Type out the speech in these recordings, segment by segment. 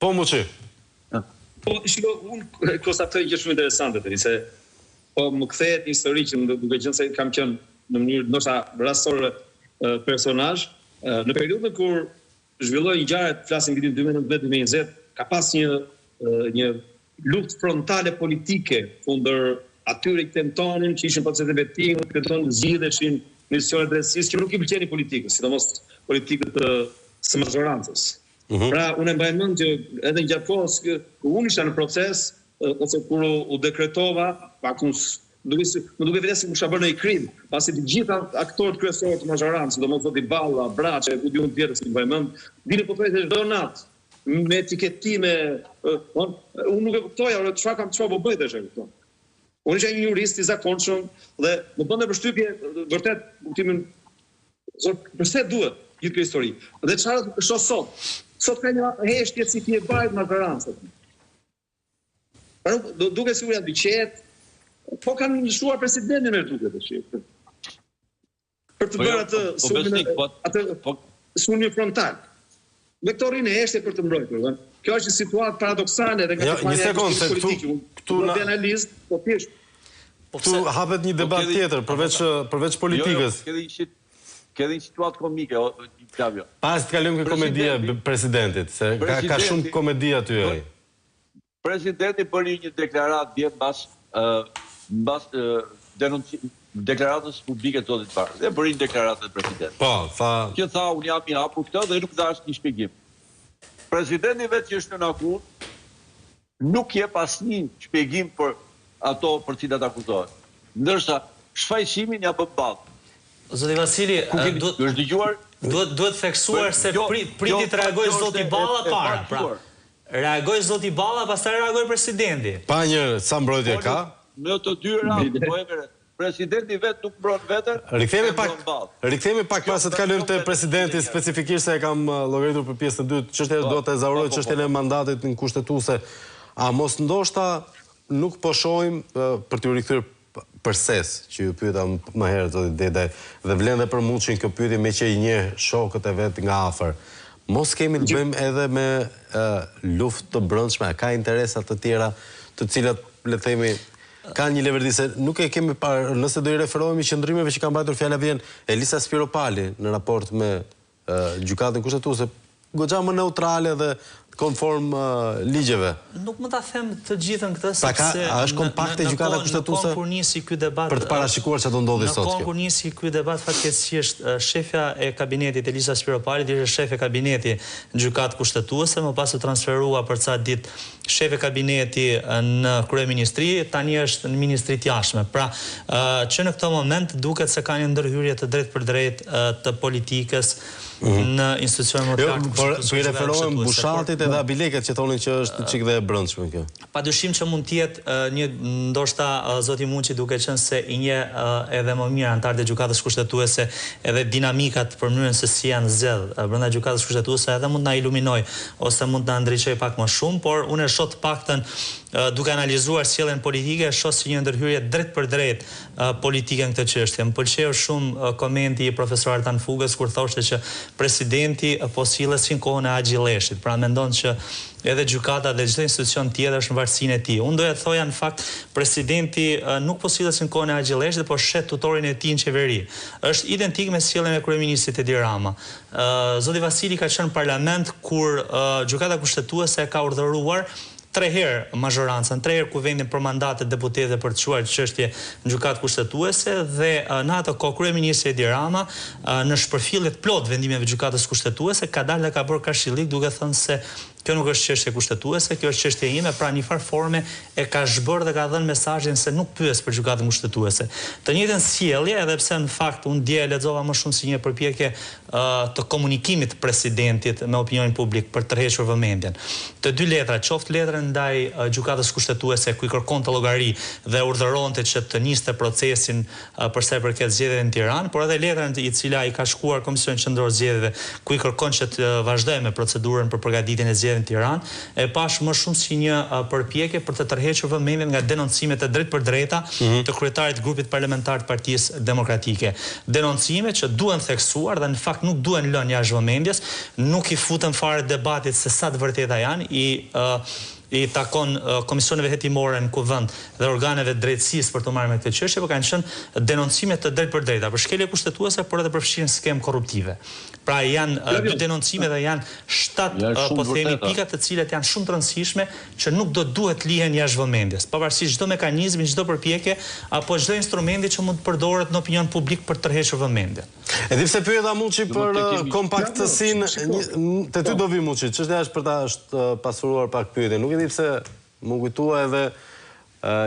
Po Muçi. Po shiko, unë konstatoj një gjë shumë interesante tani se po më kthehet një histori që duke qenë se kam qenë në mënyrë ndoshta rastësore personazh, në periudhën kur zhvillohej ngjarjet, flasim vitin 2019-2020, ka pas një një luftë frontale politike kundër atyre që tentonin, që ishin proceset e betimit, që tentonin të zgjidheshin në institucionet e drejtësisë, që nuk i pëlqenin politikës, sidomos politikës të së mazhorancës. Mhm. Pra, unë e mbaj mend që edhe gjatë kohës kur unë isha në proces ose kur u dekretova, pak unë duke si, më dukej vetja sikur kisha bërë ndonjë krim, pasi të gjitha aktorët kryesorë të mazhorancës, sidomos zoti Balla, Braçe, ku di unë të tjerë s'i mbaj mend, dilnin pothuajse çdo natë me etiketime, unë nuk e kuptoja, ore çfarë kam çfarë po bëj tash, e kupton. Unë isha një jurist i zakonshëm dhe më bënte përshtypje vërtet kuptimin Zot, përse duhet gjithë kjo histori? Dhe çfarë shoh sot? Sot ka një heshtje si t'i bajt mazhorancës. Pra nuk do duket sikur janë të qetë, po kanë ndryshuar presidentin me duket tash. Për të po bërë jo, atë po, po sulmin, po, atë po, sulmin frontal. Me këto rrinë heshtje për të mbrojtur, dhe kjo është një situatë paradoksale edhe nga jo, një sekondë, se këtu këtu na analizë, po thjesht Po këtu hapet një po debat tjetër përveç përveç politikës. Jo, jo, ke edhe një situatë komike, o Flavio. Pas të kalojmë ke komedia e presidentit, se ka ka shumë komedi aty ai. Presidenti bëri një deklaratë dje mbas mbas denonci deklaratës publike të zotit Bardhi. Dhe bëri një deklaratë edhe presidenti. Po, tha. Që tha unë jam i hapur këtë dhe nuk dha asnjë shpjegim. Presidenti vetë që është nën akuzë nuk jep asnjë shpjegim për ato për të cilat akuzohet. Ndërsa shfajësimin ia bën Ballës. Zoti Vasili, duhet është dëgjuar? Duhet duhet theksuar se priti të reagojë zoti Balla para, pra. Reagoi zoti Balla, pastaj reagoi presidenti. Pa një, sa mbrojtje ka? Në të dy rastet, po e Presidenti vetë nuk mbron veten, Rikthehemi pak, rikthehemi pak para se të kalojmë te presidenti specifikisht se e kam llogaritur për pjesën e dytë. Çështja është dua të ezauroj çështjen e mandatit në kushtetuese. A mos ndoshta nuk po shohim për t'ju rikthyer përses që ju pyeta më herët zoti Dedaj dhe vlen dhe për Muçin kjo pyetje meqë i njeh shokët e vet nga afër. Mos kemi të bëjmë edhe me luftë të brendshme, a ka interesa të tjera të cilat le të themi kanë një leverdi se nuk e kemi parë, nëse do i referohemi qëndrimeve që ka mbajtur fjala vjen Elisa Spiropali në raport me Gjykatën Kushtetuese, goxha më neutrale dhe konform ligjeve. Nuk mund ta them të gjithën këtë pra sepse a është kompakte Gjykata Kushtetuese në kohën kur nisi ky debat për të parashikuar çfarë do ndodhi sot kjo. Në kohën kur nisi ky debat fatkeqësisht shefja e kabinetit Elisa Spiropali ishte shefe kabineti në Gjykatë Kushtetuese, më pas u transferua për ca ditë shefe kabineti në kryeministri, tani është në Ministri të Jashtme. Pra, që në këtë moment duket se ka një ndërhyrje të drejtpërdrejtë të politikës në institucionin më të jo, lartë por po i referohem Bushatit edhe Abilekajt që thonin që është çik dhe e brendshme kjo. Padyshim që mund të jetë një ndoshta zoti Muçi duke qenë se i njeh edhe më mirë anëtarët e Gjykatës Kushtetuese edhe dinamikat për mënyrën se si janë zgjedh brenda Gjykatës Kushtetuese edhe mund të na iluminojë ose mund të na ndriçojë pak më shumë, por unë e shoh të paktën duke analizuar sjelljen politike, e shoh si një ndërhyrje drejtpërdrejt politike në këtë çështje. Më pëlqeu shumë komenti i profesor Artan Fugës kur thoshte që presidenti po sillet si në kohën e Haxhi Lleshit, pra mendon që edhe gjykata dhe çdo institucion tjetër është në varësinë e tij. Unë doja të thoja në fakt presidenti nuk po sillet si në kohën e Haxhi Lleshit, por sheh tutorin e tij në qeveri. Është identik me sjelljen e kryeministrit Edi Rama. Zoti Vasili ka qenë në parlament kur Gjykata Kushtetuese e ka urdhëruar tre herë mazhorancën, tre herë Kuvendin për mandate deputetëve për të çuar çështje në Gjykatë Kushtetuese dhe në atë kohë kryeministri Edi Rama në shpërfillje të plotë vendimeve të Gjykatës Kushtetuese ka dalë dhe ka bërë karshillik duke thënë se kjo nuk është çështje kushtetuese, kjo është çështje ime, pra në një farë forme e ka zhbërë dhe ka dhënë mesazhin se nuk pyes për Gjykatën Kushtetuese. Të njëjtën sjellje, edhe pse në fakt unë dje e lexova më shumë si një përpjekje të komunikimit të presidentit me opinionin publik për të tërhequr vëmendjen. Të dy letrat, qoftë letrën ndaj Gjykatës Kushtetuese ku i kërkonte llogari dhe urdhëronte që të niste procesin për sa i përket zgjedhjeve në Tiranë, por edhe letrën e cila i ka shkuar Komisionit Qendror të Zgjedhjeve ku i kërkon që të vazhdojë me procedurën për përgatitjen e zgjedhjeve. mbledhje në Tiranë, e pashë më shumë si një përpjekje për të tërhequr vëmendjen nga denoncimet e drejtpërdrejta të kryetarit të grupit parlamentar të Partisë Demokratike. Denoncime që duhen theksuar dhe në fakt nuk duhen lënë jashtë vëmendjes, nuk i futem fare debatit se sa të vërteta janë, i i takon komisioneve hetimore në Kuvend dhe organeve të drejtësisë për t'u marrë me këtë çështje, por kanë qenë denoncime të drejtpërdrejta për shkelje kushtetuese, por edhe përfshirje në skemë korruptive. Pra janë dy denoncime dhe janë shtatë, po themi, pika të cilat janë shumë të rëndësishme që nuk do duhet të lihen jashtë vëmendjes, pavarësisht çdo mekanizmi, çdo përpjekje apo çdo instrumenti që mund të përdoret në opinion publik për të tërhequr vëmendjen. E di pse pyeta Muçi për kompaktësinë, te ty do vi Muçi, çështja është për ta pasuruar pak pyetjen. Nuk e di pse m'u kujtua edhe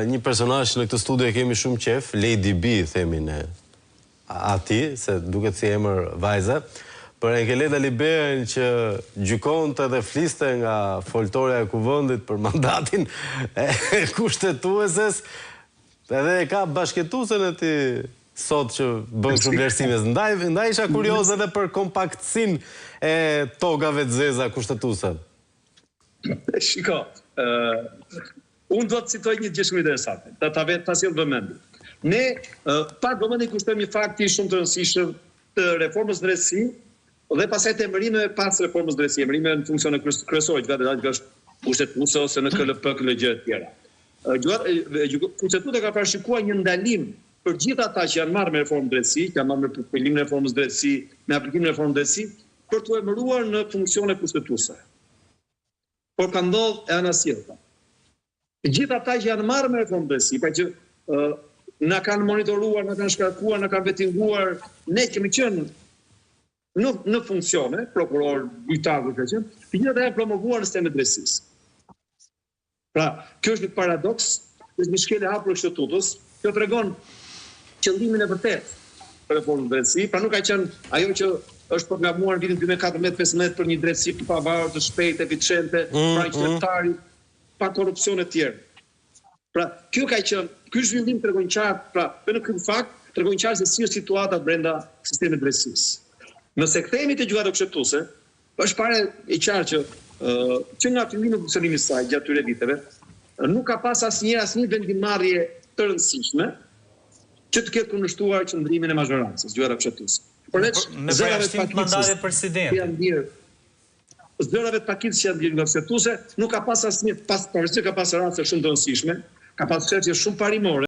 një personazh në këtë studio e kemi shumë qejf, Lady B themi ne. Atij, se duket si emër vajze, për Enkelejd Alibeajn që gjykonte dhe fliste nga foltorja e Kuvendit për mandatin e Kushtetueses, edhe e ka bashkëjetuesen e tij sot që bën kështu vlerësime. Ndaj, ndaj isha kurioz edhe për kompaktësinë e togave të zeza kushtetuese. Shiko, ë unë do të citoj një gjë shumë interesante, ta ta ta sjell vëmendje. Ne pak vëmendje i kushtojmë një fakti shumë të rëndësishëm të reformës në drejtësi dhe pastaj të emërimeve pas reformës në drejtësi, emërimeve në funksione kryesore, gjykata e lartë kushtetuese ose në KLP, KLGJ e tjera. Gjykata Kushtetuta ka parashikuar një ndalim për gjithë ata që janë marrë me reformë në drejtësi, që janë marrë me përpilimin e reformës në drejtësi, me aplikimin e reformës në drejtësi, për t'u emëruar në funksione kushtetuese. Por ka ndodhur e anasjellta. Të gjithë ata që janë marrë me reformë në drejtësi, pra që na kanë monitoruar, na kanë shkarkuar, na kanë vetinguar, ne kemi qenë në në funksione, prokuror, gjyqtar, kush ka qenë, të gjithë ata janë promovuar në sistemin e drejtësisë. Pra, kjo është një paradoks, është një shkelje e hapur e Kushtetutës, kjo tregon qëllimin e vërtetë të reformës në drejtësi, pra nuk ka qenë ajo që është proklamuar në vitin 2014-15 për një drejtësi të pavarur, të shpejtë, eficiente, mm, pranë mm. qytetarit, pa korrupsion e tjerë. Pra, kjo ka qenë, ky zhvillim tregon qartë, pra, vetëm ky fakt tregon qartë se si është situata brenda sistemit të drejtësisë. Nëse kthehemi te Gjykata Kushtetuese, Është fare e qartë që që nga fillimi i funksionimit të saj gjatë këtyre viteve, nuk ka pas asnjëherë asnjë vendimmarrje të rëndësishme që të ketë kundërshtuar qëndrimin e mazhorancës, Gjykata Kushtetuese. Përveç zërave të pakicës që janë ndjerë, zërave të pakicës që janë ndjerë nga Kushtetuese, nuk ka pas asnjë, pas pavarësisht ka pas raste shumë të rëndësishme, ka pas çështje shumë parimore.